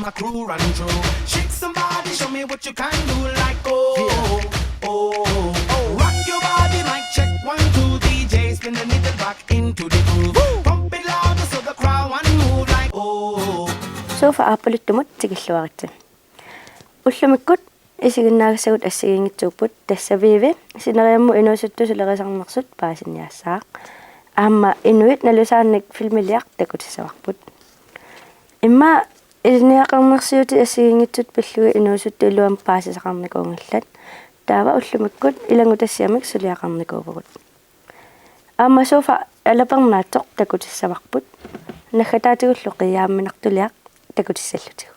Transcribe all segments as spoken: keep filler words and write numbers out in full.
My crew run through. Shake somebody, show me what you can do. Like, oh, oh, oh. Rock your body, mic check, one, two, D J, spin the needle back into the groove. Pump it louder so the crowd want move like, oh. Sofa aappaluttumut tikilluaritsi. Ullumikkut isiginnaagassagut assigiinngitsuupput, tassa Vivi sineriammut inuusuttut sulerisarnersut paasiniaassaaq. Aamma inuit nalusaannik filmiliaq takutissavarput. Immaqa ilinniagaqarnersiutit assigiinngitsut pillugit inuusuttut iluamik paasisaqarnikuunngillat. Taava ullumikkut ilanngutassiamik suliaqarnikuuvugut. Aamma Sofa alapernaatsoq takutissavarput. Naggataatigullu qiiaamminartuliaq takutissallutigu.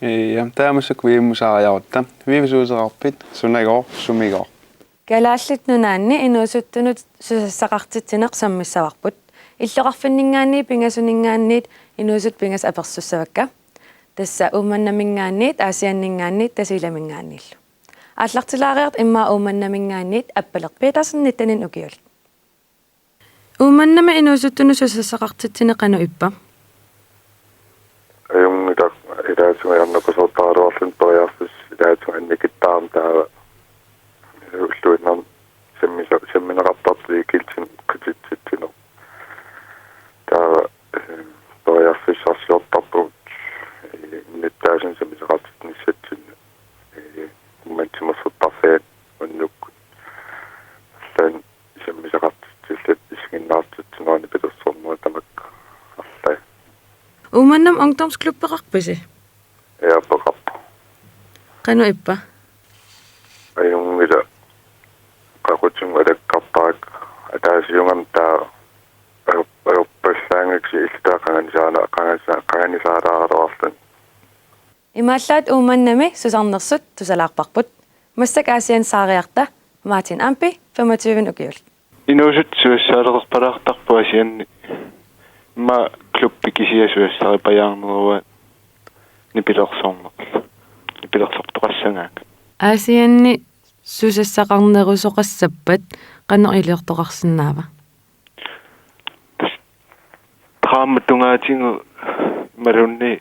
Ee, ja, taava massakkut Vivimusaariarutta. Vivi, susassaqarpit? Sunagooq, sumigooq? Kalaallit Nunaanni inuusuttunut susassaqartitsineq sammissavarput. Illoqarfinninngaanniit pingasuninngaanniit inuusuttut pingasut apersussavakka. Tassa Uummannaminngaanniit, Aasianninngaanniit, Tasiilaminngaanniillu. Aallartilaariarta immaqa Uummannaminngaanniit, Appalerp Petersen, nittenin ukiulik. Uummannami inuusuttunut susassaqartitsineq qanoq ippa? Ajunngilaq, ilaatigut ajornakusoortaraluarluni periarfissat ilaatigut annikittaarami taava ulluinnarni sammisa-, sammineqartartut ligegyldighedsitsineq. Taava, eh, periarfissarsiortarpugut, eh, innuttaasunik sammisaqartitsinissatsinnut, eh, Uummannap timersortarfiani unnukkut. Allanik sammisaqartitsillutik isiginnaartitsinerini pilersornerit tamakku arlaat. Uummannami ungdomsklubbeqarpisi? Ja, peqarpoq. Qanoq ippa? Ajunngilaq, qaqutigut alakkartarakku, ataasiugami taava ajor-, ajorpallaanngikkaluarlugu illutaa qanganisaana-, qanganisa-, qanganisaalaaraluarluni. Imaallaat Uummannami susarnersut tusalaarparput. Massakkut Aasianni saariarta Martin Ampi, femogtyve ukiulik. Inuusuttut susassaalerpalaartarput Aasianni. Immaqa klubbi kisiat susassaripajaarneruaat nipilersornerlu. Nipilersortoqassagaakka. Aasianni susassaqarnerusoqassappat qanoq iliortoqarsinnaava? Tassa drama tungaatigut imaluunniit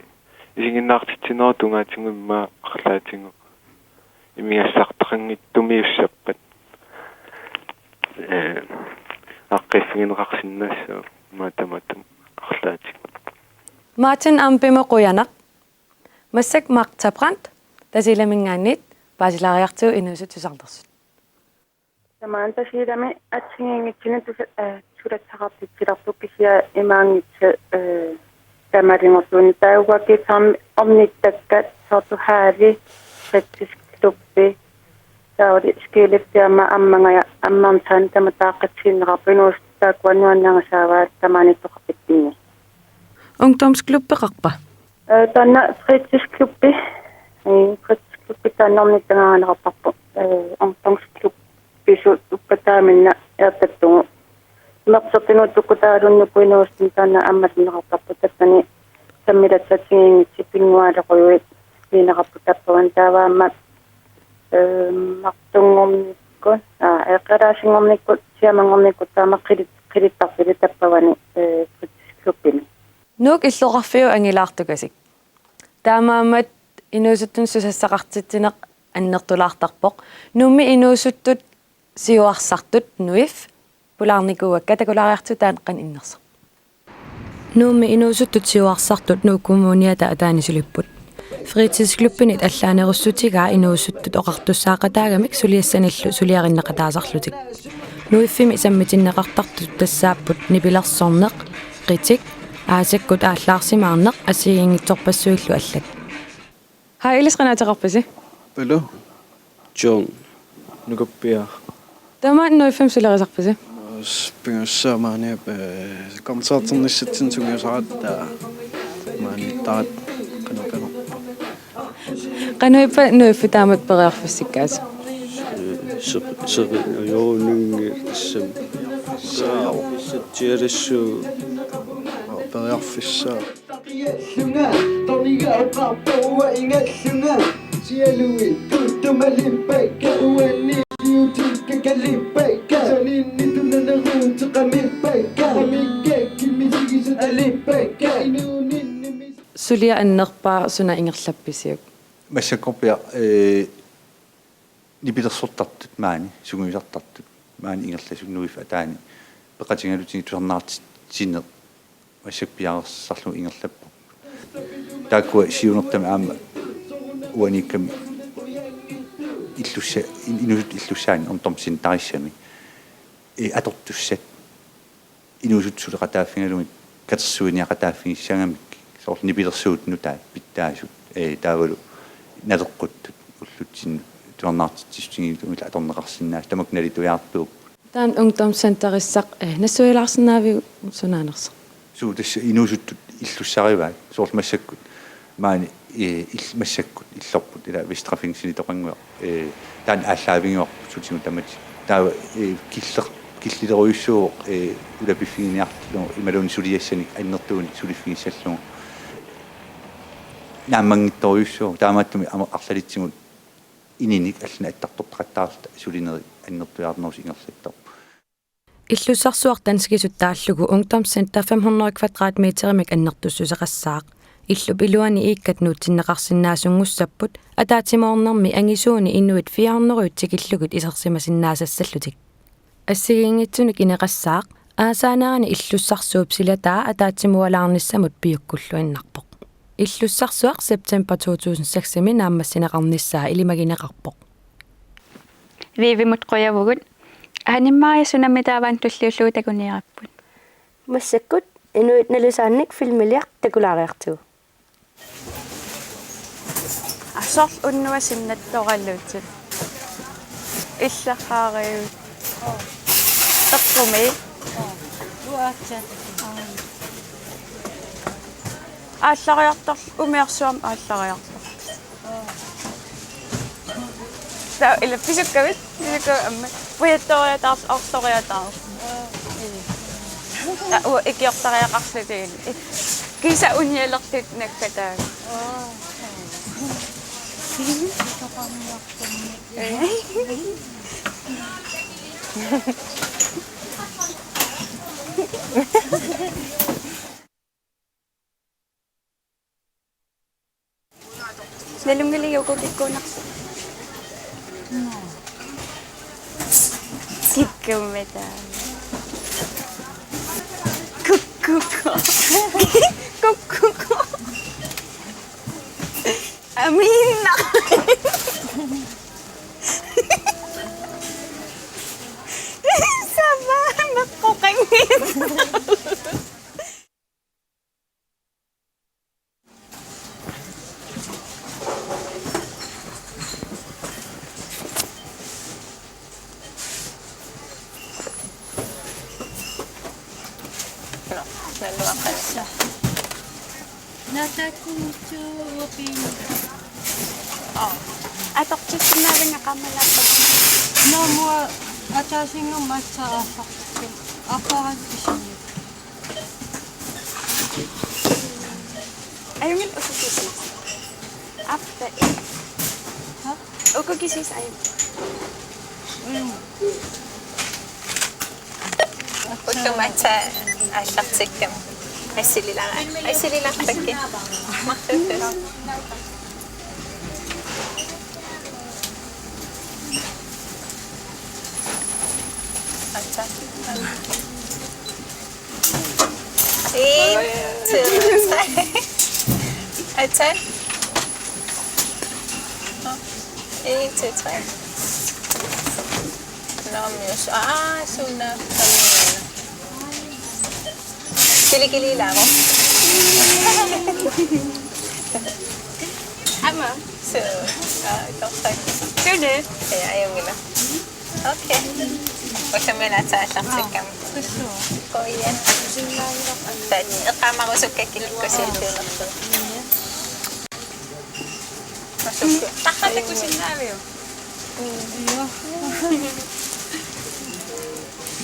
isiginnaartitsinerup tungaatigut immaqa arlaatigut imigassartaqanngitsumiussappat. Ee, aaqqissuunneqarsinnaassaaq immaqa tamatuma arlaatigut. Martin Ampimut qujanaq. Massakkut Martha Brandt, Tasiilaminngaanniit, paasilaariartigu inuusuttut susarnersut. Tamaani Tasiilami assigiinngitsunik tusa-, eh, susassaqartitsilerput kisianni imaanngitsoq, eh, tamalingortuuni taava uagut ornittakkat soorlu halli, fritidsklubbi, taavalu skiliffi aamma ammanga ja ammersaani tamataaqqatsinneqarput inuusuttut taakkua nuannarisaavaat tamaani toqapittinni. Ungdomsklubbeqarpa? Eh, taanna fritidsklubbi. Eh, fritidsklubbi taanna ornittagaaneqartarpoq. Eh, ungdomsklubbi su-, uppataaminnga ertattugu. Imersortinut tukkutaallunnikkut inuusuttut taanna ammatinneqartarput. Tassani sammilassat assigiinngitsut pinnguaalerujuit piineqarput tappavani taava aamma, eh, martunngornikkut, aa, eqqalaasinngornikkut, siamanngornikkut taama qilit-, qilittarfiit tappavani, eh, fritidsklubbimi. Nuuk illoqarfiup angilaartukasik. Taamaammat inuusuttunut susassaqartitsineq annertulaartarpoq. Nuummi inuusuttut siuarsartut, NUIF, pulaarnikuuakka, takulaariartigu taanna qanoq innersoq. Nuummi inuusuttut siuarsartut Nuuk Kommuniata ataani sulipput. Fritidsklubbinit allaanerussutigaa inuusuttut oqartussaaqataagamik suliassanillu suliarinneqataasarlutik. NUIF-imi sammitinneqartartut tassaapput nipilersorneq, qitik, aasakkut aallaarsimaarneq assigiinngitsorpassuillu allat. Hej, ilissi qanoq ateqarpisi? Palu. John. Nukappiaq. Tamanna NUIF-imi sulerisarpisi? Pingajussaanik maani, eh, koncerternissatsinnut sungiusaratta maaniittaratta qanoq qanoq. Qanoq ippa NUIF-i taamatut periarfissikkaasi? Seq-, seq-, ajorunanngilaq tassami. Saa. Satsialissu periarfissaa. Taqigallunga, torniga oqarpoq uanga ingallunga. Sialuit tuuttumalippakka uanni liutikka kalippakka. Saninni tunaneruuteqamippakka. Amikkakki misigisat alippakka. Inuuninni mis- Suliaq annerpaaq suna ingerlappisiuk? Massakkorpiaq, ee, nipilersortartut maani, sungiusartartut maani ingerlasut nuiffik ataani peqatigalugit tusarnaartitsineq massakkut piareersarlugu ingerlapparput. Taakkua siunertamik aamma uaniikkami illussa-, in-, inuusuttut illussaanni ungdomscenterissami, ee, atortussat inuusuttut suleqataaffigalugit katersuiniaqataaffigissagamik, soorlu nipilersuut nutaat pitsaasut, ee, taavalu naleqquttut ullutsinnut tusarnaartitsissutigiillugit atorneqarsinnaasut tamakku nalituiartuupput. Taanna ungdomscenterissaq, ee, nassuialaarsinnaaviuk sunaanersoq? Suu, tassa inuusuttut illussarivaat, soorlu massakkut maani, ee, ill-, massakkut illorput ila Vestre Fængselitoqannguaq, ee, taanna aallaavigivarput sutigut tamatik. Taava, ee, killeq-, killilerujussuuvoq, ee, ulapiffiginiarlugu imaluunniit suliassanik annertuunik suliffigissallugu. Naammanngitsorujussuuvoq, taamaattumik aamma arlalitsigut ininik allanut attartortaqattaarluta sulinerit annertuiarnerusoq ingerlattarpoq. Illussarsuaq danskisut taallugu ungdomscenter fem hundrede kvadratmeterimik annertussuseqassaaq. Illup iluani iikkat nuutsinneqarsinnaasunngussaapput, ataatsimoornermi angisuuni inuit fire hundrede tikillugit isersimasinnaasassallutik. Assigiinngitsunik ineqassaaq, aasaanerani illussarsuup silataa ataatsimualaarnissamut piukkulluinnarpoq. Illussarsuaq september to tusind seks-imi naammassineqarnissaa ilimagineqarpoq. Viivimut qujavugut. Hanimmaria sunami taava tulliullugu takuniarapput? Massakkut inuit nalusaannik filmiliaq takulaariartigu. Asorl unnuaq sinnattoraluutit. Illerhaariu. Taqqumi. Aallariartor-, umiarsuarmi aallariartor-. Taava ila pisukkavit, pisukkavit aamma. Pujattoriataartoq, orloriataartoq. Taava uanga ikiortariaqarlutigit. Kisa unialertut nakkataat. Nalunngiliuk uku kikkuunersut? Kikkummata. Kukkuku. Kukkuku. Aminna. Sama meqqoqanngitsoq. Natakuutu upin. Oh. Atortissinnaavinga qaamalaappat. Naamik ataasinngormat aatsaat aallartikkama. Aqagu kisianni. Ajunngilaq uku kisiisa. Aap. Ha? Uku kisiisa ajunngilaq. Mm. Ullumikkut aatsaat aallartikkama. Assililaar-, assililaartakkit. Marluullusi. Aatsaat. En, to, tre. Aatsaat. En, to, tre. Nå, men jeg så, ah, suna. Kili, kili, lavo. Aamma. So, ah, godt, tak. Suna. Ja, jeg vil. Okay. Ullumikkut aatsaat aallartikkama. Qujan. Taanna eqqaamarusukkakkit kikkuunersugut. Tarratakusinnaaviuk?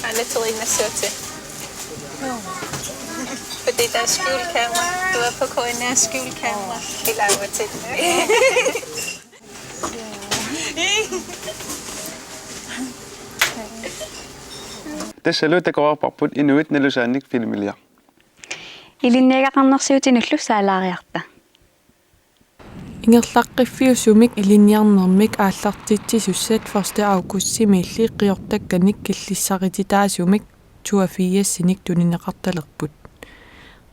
Aana terinnassuutit. Fordi der er skjult kamera. Du er på K N R skjult kamera. Ilaavutit. Tassalu takoqqaarparput inuit nalusaannik filmiliaq. Ilinniagaqarnersiutinullu saalaariarta. Ingerlaqqiffiusumik ilinniarnermik aallartitsisussat første augustimiilli qiortakkanik killissarititaasumik toogfirsinik tunineqartalerput.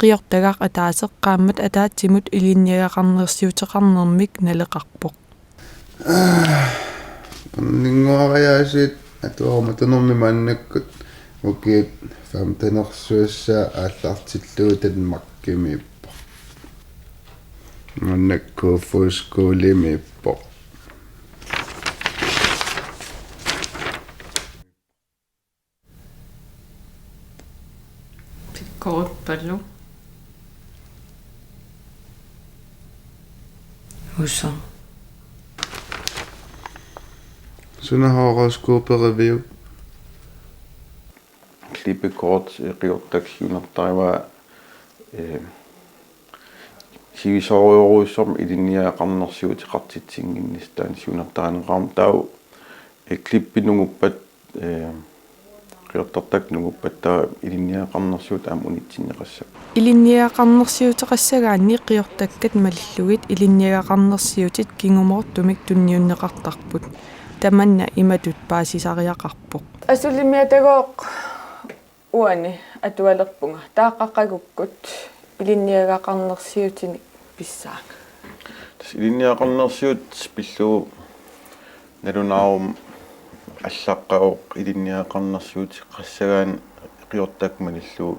Qiortagaq ataaseq qaammat ataatsimut ilinniagaqarnersiuteqarnermik naleqarpoq. Ninguariaasiit atuaruma tunermi maannakkut ukiut femtenersuussaat aallartillugu Danmarkimiippoq. Maannakkut Kofoeds Skolemiippoq. Kortpalu. Usa. Suna horoskoperiviuk? Klippekort, eh, qiortakkat siunertarivaa, eh, sivisoorujussuarmik ilinniagaqarnersiuteqartitsinnginnissaq taanna siunertarineqarmat taava, eh, klippit nunguppat, eh, qiortartakkat nunguppat taava ilinniagaqarnersiutit aamma unitsinneqassapput. Ilinniagaqarnersiuteqassagaanni qiortakkat malillugit ilinniagaqarnersiutit kingumoortumik tunniunneqartarput. Tamanna imatut paasisariaqarpoq. Asulimiatagooq uani atualerpunga, taava qaqagukkut ilinniagaqarnersiutinik pissaanga. Tassa ilinniagaqarnersiutit pillugu nalunaaruma allaqqavoq ilinniagaqarnersiuteqassagaanni qiortakkat malillugu.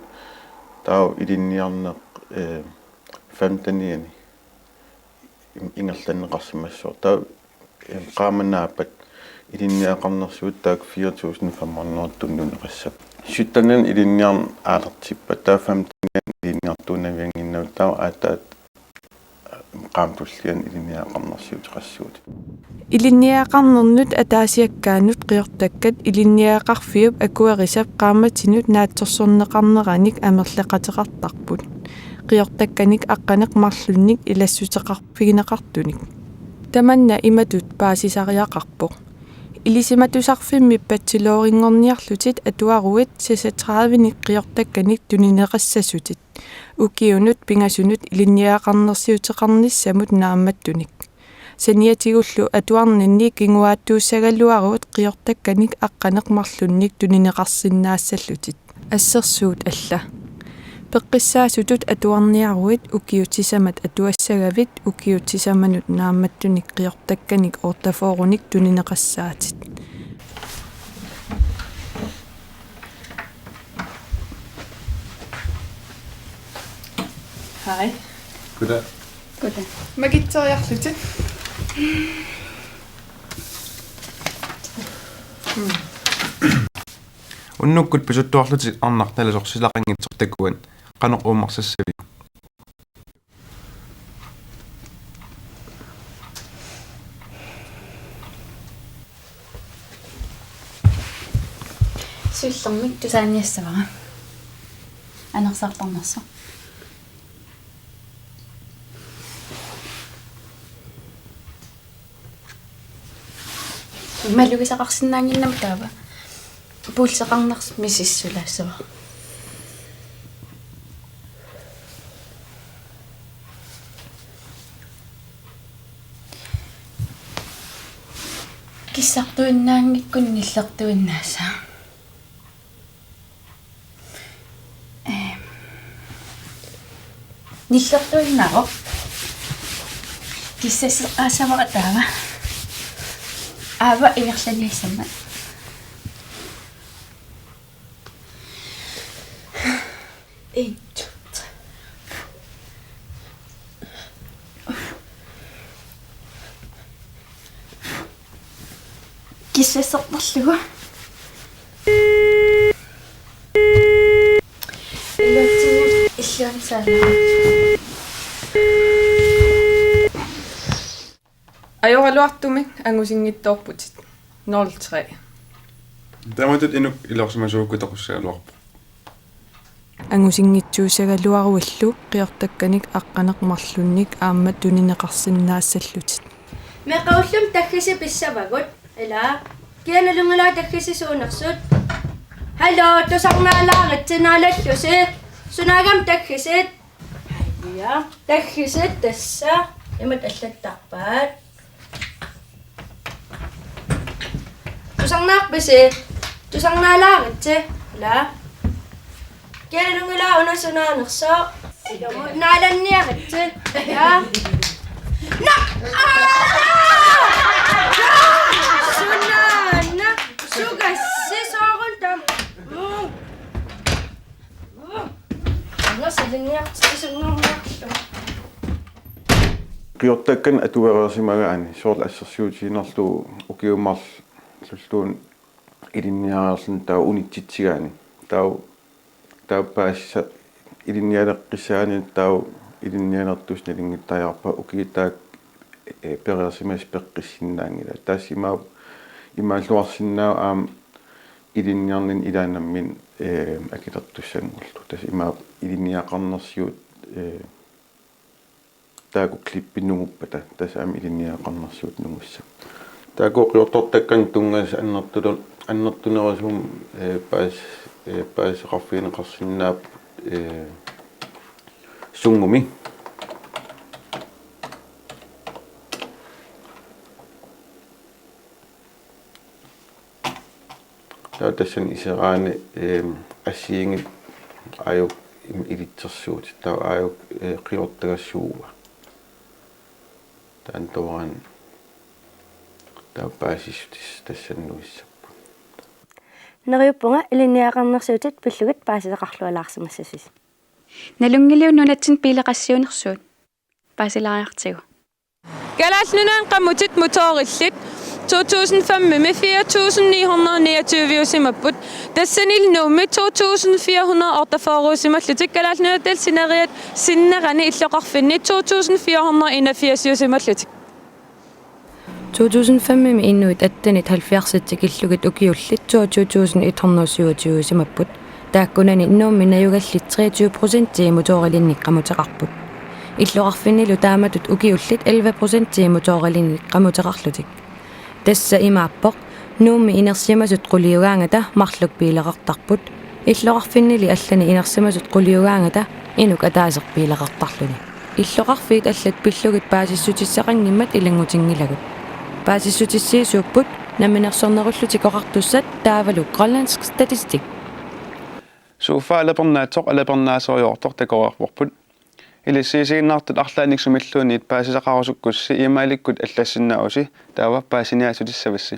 Taava ilinniarneq, eh, femtenianni im-, ingerlanneqarsimassaaq. Taava, eh, qaammat naappat ilinniagaqarnersiutit taakku fire tusind fem hundrede tunniunneqassapput. Syttenianni ilinniarneq aallartippat taava femtenianni ilinniartuunnaviannginnatta taava aatsaat, eh, qaammat tulliani ilinniagaqarnersiuteqassuutit. Ilinniagaqarnernut ataasiakkaanut qiortakkat ilinniagaqarfiup akuerisap qaammatinut naatsorsorneqarneranik amerlaqateqartarput. Qiortakkanik aqqaneq-marlunnik ilassuteqarfigineqartunik. Tamanna imatut paasisariaqarpoq. Ilisimatusarfimmi bachelorinngorniarlutit atuaruit seksogtredivenik qiortakkanik tunineqassasutit. Ukiunut pingasunut ilinniagaqarnersiuteqarnissamut naammattunik. Saniatigullu atuarninni kinguaattuussagaluaruit qiortakkanik aqqaneq-marlunnik tunineqarsinnaassallutit. Assersuut alla. Peqqissaasutut atuarniaruit ukiut sisamat atuassagavit ukiut sisamanut naammattunik qiortakkanik otteogfyrrenik tunineqassaatit. Hej. Goddag. Goddag. Makitseriarlutit. Unnukkut pisuttuarlutit arnartalersorsilaqanngitsoq takuat. Qanoq uummarsassaviuk? Siullermik tusaaniassavara. Anersaartarnersoq. Malugisaqarsinnaannginnama taava. Pulseqarnersoq misissulaassavara. Kissartuinnaanngikkunik nillertuinnaassaaq. Ehm. Nillertuinnaruk. Kissasseqqaassavara taava. Aava ingerlaniassammat. En, to, tre. Kissassertarlugu. Iluatsinnut illuanut saanera. Ajoraluartumik angusinngitsoorputit. Nul tre. Taamatut inuk ilorsimasuukkut toqussagaluarpoq. Angusinngitsuussagaluaruillu qiortakkanik aqqaneq-marlunnik aamma tunineqarsinnaassallutit. Meeqqat ullumi taggisi pissavagut, ilaa? Kia nalunngilaat taggisi suunersut? Hallo, tusarnaalaaritsi naalallusi. Sunaagami taggisit? Ja, taggisit tassa. Imatut allattarpaat. Tusarnaarpisi? Tusarnaalaaritsi. Ila. Kialunngilaa una sunaanersoq. Naalanniaritsi. Ila. Na! Aa! Sunaana. Sugassi soorunami. Angersalinniartitsisunngorniarlugu. Qiortakkanik atuereersimagaanni soorlu assersuutigiinnarlugu ukiut marlulluunniit ilinniareerluni taava unitsitsigaanni. Taava, taava paasisa-, ilinnialeqqissagaanni taava ilinnialertussat nalunngittariaqarpata ukiut taakku, eh, pereersimasut peqqissinnaanngillat. Tassa ima-, imaalluarsinnaavoq aamma ilinniarninni ilaannamminni, eh, akilertussanngorlugu. Tassa ima ilinniagaqarnersiut, eh, taakku klippit nunguppata, tassa aamma ilinniagaqarnersiut nungussapput. Taakku qiortortakkanik tunngasut annertulu-, annertunerusumik, eh, paas-, eh, paasiseqarfigineqarsinnaapput, eh, sunngumi. Taava tassani iseraanni, eem, assigiinngitsut aajuku im-, ilitsersuutit, taava aajuku, ee, qiortagassuuvoq. Taanna tooraanni taava paasissutissat tassani nuissapput. Neriuppunga ilinniagaqarnersiutit pillugit paasiseqarlualaarsimassasusi. Nalunngiliuk nunatsinni biileqassiuunersuut? Paasilaariartigu. Kalaallit Nunaanni qamutit motorillit to tusind fem-imi fire tusind ni hundrede niogtyve-usimapput. Tassanilu Nuummi to tusind fire hundrede otteogfyrre-usimallutik, Kalaallit Nunaata sineriak sinnerani illoqarfinni to tusind fire hundrede enogfirs-usimallutik. To tusind fem-imi inuit attenit halvfjerds tikillugit ukiullit toogtyve tusind et hundrede syvogtyve-usimapput. Taakkunani Nuummi najugallit treogtyve procentii motorilinnik qamuteqarput. Illoqarfinnilu taamatut ukiullit elleve procentii motorilinnik qamuteqarlutik. Tassa imaappoq: Nuummi inersimasut quliugaangata marluk biileqartarput. Illoqarfinnili allani inersimasut quliugaangata inuk ataaseq biileqartarluni. Illoqarfiit allat pillugit paasissutissaqanngimmat ilanngutinngilagut. Paasissutissiisuupput Namminersornerullutik Oqartussat taavalu Grønlandsk Statistik. Sofa alapernaatsoq alapernaaseriartortoq takoreerparput. Ilissiisiinnartut arlaannik sumilluunniit paasisaqarusukkussi e-mailikkut allassinnaavusi, taava paasiniaassutissavissi.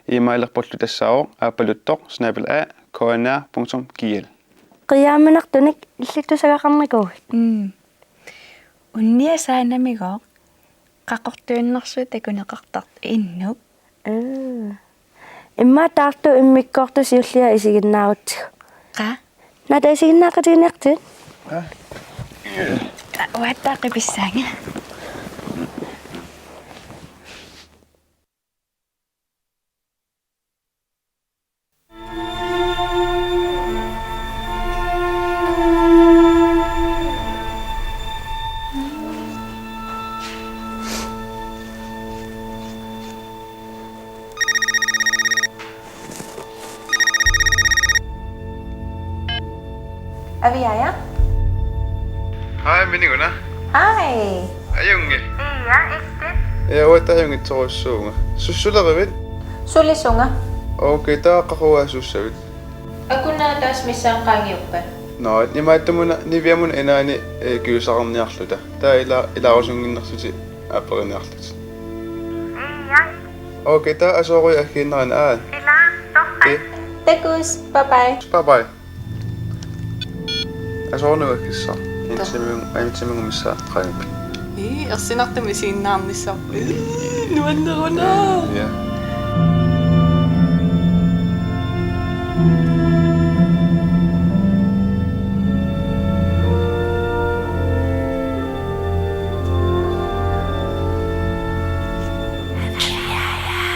E-mailerpullu tassaavoq aappaluttoq snabel-a K N R punktum G L. Qiiaamminartunik illit tusagaqarnikuuit? Mm. Unnia saanamigooq qaqortuinnarsuaq takuneqartartoq innuk. Mm. Immaqa taartuup immikkoortup siulliani isiginnaarutsigu. Qaa? Naata isiginnaaqatiginiartigit? Aa. Aa, uattaaq qipissaanga. Aviaja? Hej, Miniguna. Hej. Ajunngilaq? Ia, ikke? Ja, uattaaq ajunngitsorujussuuvunga. Su-, sulerivit? Sulisunga. Okay, taava qaqugu sussavit? Akunnerata tassa missaani qaangiuppat? Nå, imaattumuna Niviamuna inaani, eh, kiusaqarniarluta. Taava ila-, ilaarusunnginnersutit aperiniarlutit. Ia. Okay, taava asoorui aggiinnarina, aa. Ila, torrak. Takuss, bye bye. Bye bye. Asoornua kissa. Intimim, intimim missa qaimik. Ii, ersinartumik isiginnaarnissaq. Ii, nuanneruna. Ja.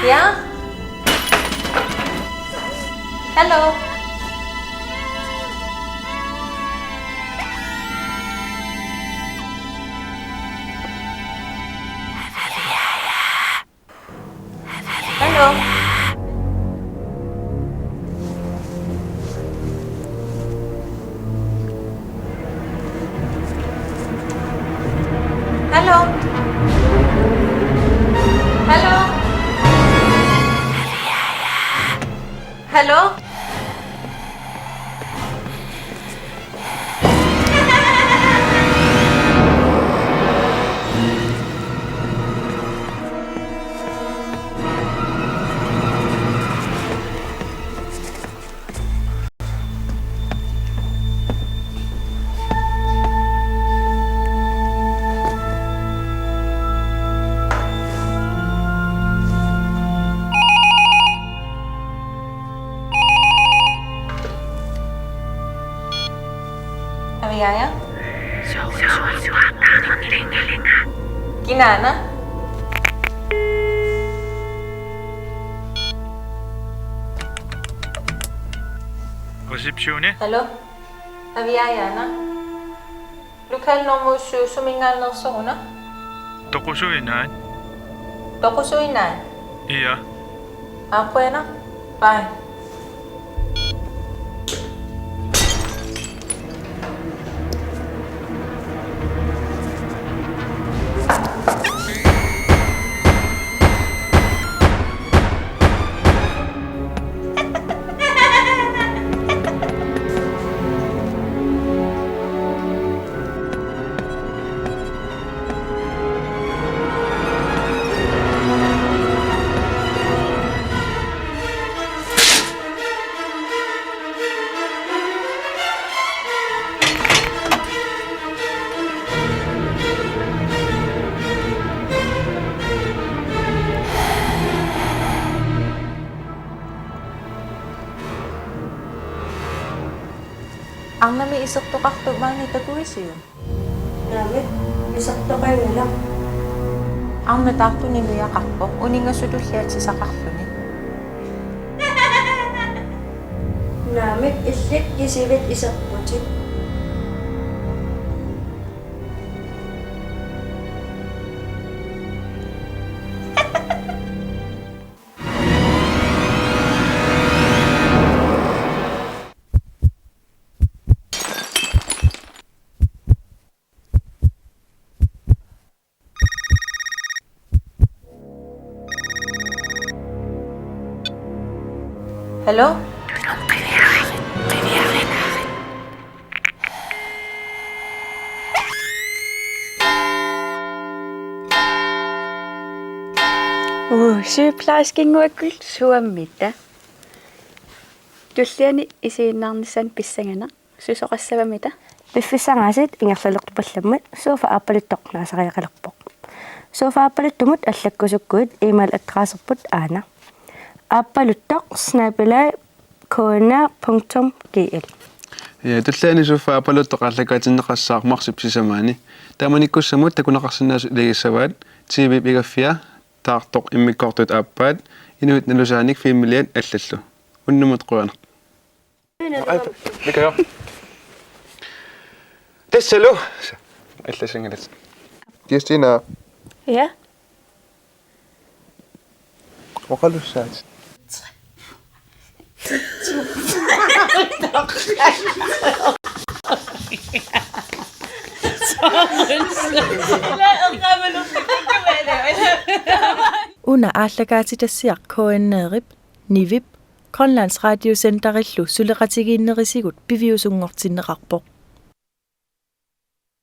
Ja? Hallo. Hallo. Hallo. Hallo? Hallo? Aviaja? Kinaana? Receptioni? Hallo? Aviajaana? Lokal nummer syv, suminngaanneersoruna? Toqusuinnaat. Toqusuinnaat? Ia. Aa, qujanaq. Bye. Arnami isertoqartoq maani takuisiuk? Naamik, isertoqanngilaq. Arnaq taartuni nujaqarpoq, uninngasutulli atisaqarluni. Naamik, illit kisivit iserputit. Hallo? Uu, sygeplejerskinguakkut suammita. Tulliani isiginnaarnissaanut pissanganaq. Susoqassavamita? Piffissangaatsiaq ingerlalertupallammat Sofa Aappaluttoq naasariaqalerpoq. Sofa Aappaluttumut allakkusukkuit e-mail adresserput aana: aappaluttoq snabel-a k n r punktum g l. Ja, tulliani Sofa Aappaluttoq aallakaatinneqassaaq marsip sisamaani. Taamanikkussamut takuneqarsinnaasut ilagissavaat: T V-p igaffia, taartoq immikkoortut aappaat, inuit nalusaanik filmiliat allallu. Unnumut qujanaq. Ai, mikä on? Tassalu. Alla singalat. Kristina. Ja? Oqalussaat. Una aallakaatitassiaq K N R-ip, Nivip, Grønlands Radiocenterillu suleqatigiinnerisigut piviusunngortinneqarpoq.